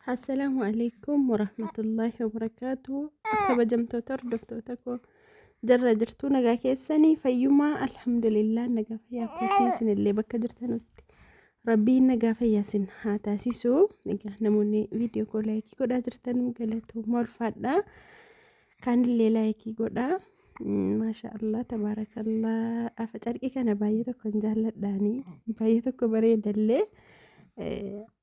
Assalaamu alaikum warahmatullaahi wabarakaatu. Kabajamtoota hordoftoota koo jirra jirtuu nagaa keessanii fayyumaa alhamdulillah nagaa fayyaa kootii isinillee bakka jirtanutti rabbiin nagaa fayyaa isin haa taasisu. Egaa namoonni viidiyoo koo laayikii godhaa jirtan galatooma ulfaadha. Kaanillee laayikii godhaa. Maasha Allah tabaarakallah. Afa carqii kana baay'ee tokko hin jaalladhaani. Baay'ee tokko bareedallee.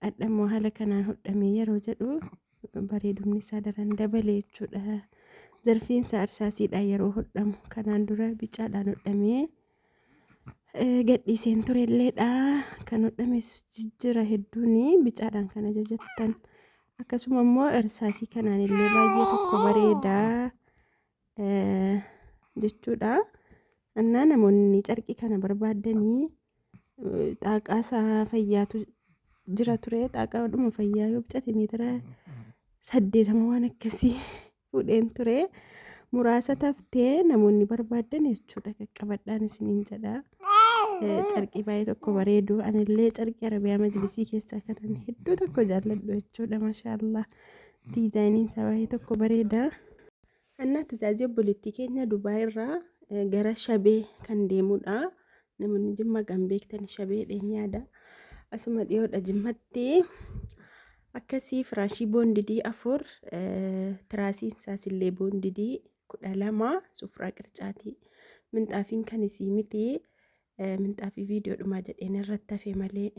Adhammoo haala kanaan hodhamee yeroo jedhu bareedumni isaa daran dabale jechuudha. Zarfiin isaa arsaasiidhaan yeroo hodhamu kanaan dura bicaadhaan hodhamee gadhiiseen turelleedha. Kan hodhames jijjira hedduun bicaadhaan kan ajajattan. Akkasuma immoo irsaasii kanaan illee baay'ee tokko bareeda jechuudha. Annaa namoonni carqii kana barbaaddanii xaaqaa isaa fayyaatu jira ture. Xaaqaadhuma fayyaa yoo bicate meetira 80 waan akkasii fuudheen ture. Muraasa taftee namoonni barbaaddan jechuudha qaqqabadhaan isiniin jedha. Carqii baay'ee tokko bareedu. Anillee carqii Arabiyaa majlisii keessaa kanan hedduu tokko jaalladhu jechuudha. Maashaallah. Diizaayiniin isaa baay'ee tokko bareeda. Annaa tajaajila obboleettii keenya Dubaay irraa gara Shabee kan deemudha. Namoonni Jimmaa kan beektan Shabee dheenyaadha. Asuma dhiyoodha Jimmatti. Akkasii firaashii boondidii 4 tiraasiin isaas illee boondidii 12 sufraa qircaatii. Minxaafiin kan isii miti. Minxaafii viidiyoodhumaa jedheen irratti hafe malee.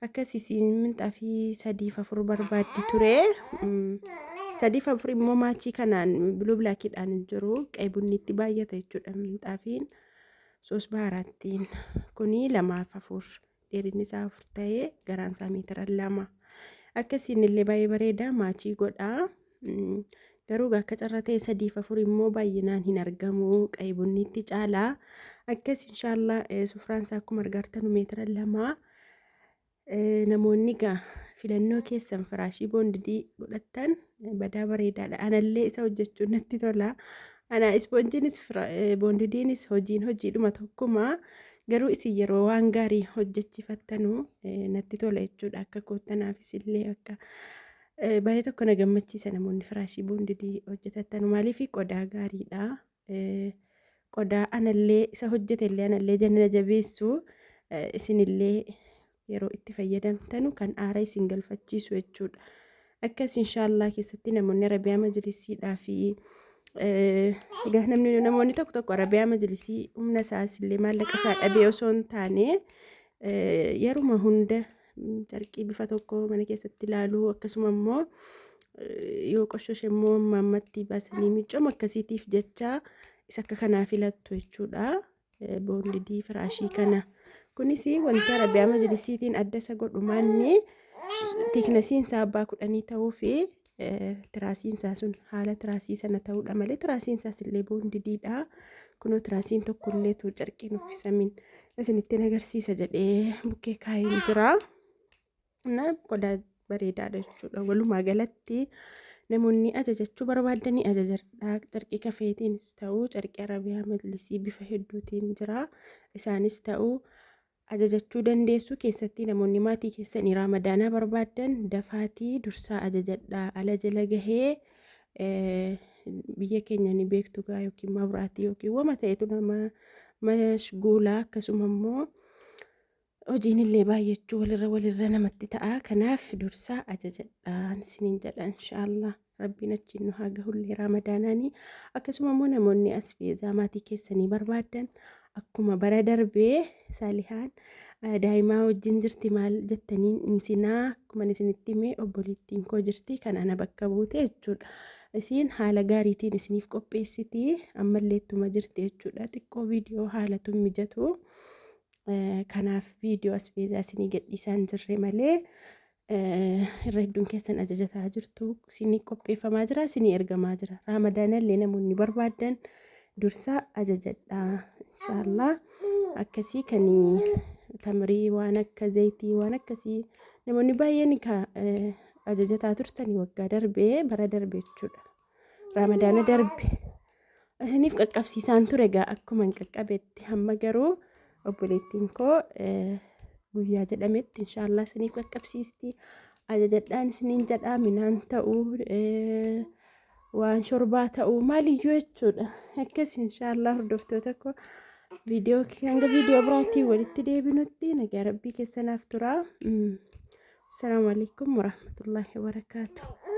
Akkas isiin minxaafii sadiif afur barbaaddi ture. Sadiif afur immoo maachii kanaan biluu bilaakiidhaan hin jiru. Qe'ee bunniitti baay'ata jechuudha minxaafiin. Soos baaraattiin kuni lamaaf afur dheerinni isaa afur ta'ee garaan isaa meetira 2. Akkasiin illee baay'ee bareeda maachii godha. Garuu akka carraa ta'e sadiif afur immoo baay'inaan hin argamu. Qe'ee bunniitti caala. Akkas inshaallah sufraan isaa akkuma argartanu meetira 2. Namoonni gaa filannoo keessan firaashii boondidii godhattan badaa bareedaadha. Anallee isa hojjechuun natti tola. Ana ispoonjiinis boondidiinis hojiin hojiidhuma tokkuma. Garuu isin yeroo waan gaarii hojjechifattanu natti tola jechuudha. Akka koottanaafis illee akka baay'ee tokko na gammachiisa namoonni firaashii boondidii hojjetattanu. Maaliif qodaa gaariidha. Qodaa anallee isa hojjetellee anallee jana jabeessu isinillee yeroo itti fayyadamtanu kan aara isin galfachiisu jechuudha. Akkas inshaallah keessatti namoonni Arabiyaa majlisiidhaa fi egaa namni namoonni tokko tokko Arabiyaa majlisii humna isaas illee maallaqa isaa dhabee osoo hin taane yeruma hunda carqii bifa tokko mana keessatti ilaaluu akkasuma immoo yoo qoshoshe immoo amma ammatti baasanii miiccooma akkasiitiif jecha isa akka kanaa filattu jechuudha. Boondidii firaashii kana. Kunis wanti Arabiyaa majlisiitiin adda isa godhu maanni tiiknasiin isaa abbaa kudhanii ta'uu fi tiraasiin isaa sun haala tiraasii sana ta'uudha malee tiraasiin isaas illee boondidiidha. Kunoo tiraasiin tokkollee tu carqiin uffisamin isinittiin agarsiisa jedhee bukkee kaa'een jira. Na qodaa bareedaadha jechuudha. Walumaa galatti namoonni ajajachuu barbaadanii ajajadhaa. Carqii kafeetiinis ta'u carqii Arabiyaa majlisii bifa hedduutiin jira. Isaanis ta'u ajajachuu dandeessu. Keessatti namoonni maatii keessanii raamadaanaa barbaaddan dafaatii dursaa ajajadhaa. Ala jala gahee biyya keenya ni beektu gaa yookiin mabraatii yookiin wama ta'etu nama mashguulaa akkasuma immoo hojiin illee baay'achuu walirra walirra namatti ta'a. Kanaaf dursaa ajajadhaan isiniin jedha inshaallah. Rabbiin achiin nu haa gahullee raamadaanaanii. Akkasuma immoo namoonni asbeezaa maatii keessanii barbaaddan akkuma bara darbee Saalihaan daa'imaa wajjin jirti maal jettanii isinaa akkuma isinitti hime obboleettiin koo jirti kan ana bakka buute jechuudha. Isiin haala gaariitiin isiniif qopheessiti ammallee ittuma jirti jechuudha. Xiqqoo viidiyoo haalatu mijatu. Kanaaf viidiyoo asbeezaa isinii gadhiisaa hin jirre malee irra hedduun keessan ajajataa jirtu isinii qopheeffamaa jira isinii ergamaa jira raamadaanallee namoonni barbaaddan dursaa ajajadha inshaallah akkasii kan tamirii waan akka zayitii waan akkasii namoonni baay'een ka ajajataa turtanii waggaa darbee bara darbe jechuudha raamadaana darbe isiniif qaqqabsiisaan ture egaa akkuma hin qaqqabetti hamma garuu obboleettiin koo guyyaa jedhametti inshaallah isiniif qaqqabsiisti. Ajajadhaan isiniin jedhaa minaan ta'uu waan shorbaa ta'uu maaliyyuu jechuudha. Akkas inshaallah hordoftoota koo viidiyoo hanga viidiyoo biraatiin walitti deebinutti nagaa rabbii keessanaaf tura. Assalaamu alaikum warahmatullahi wabarakaatuh.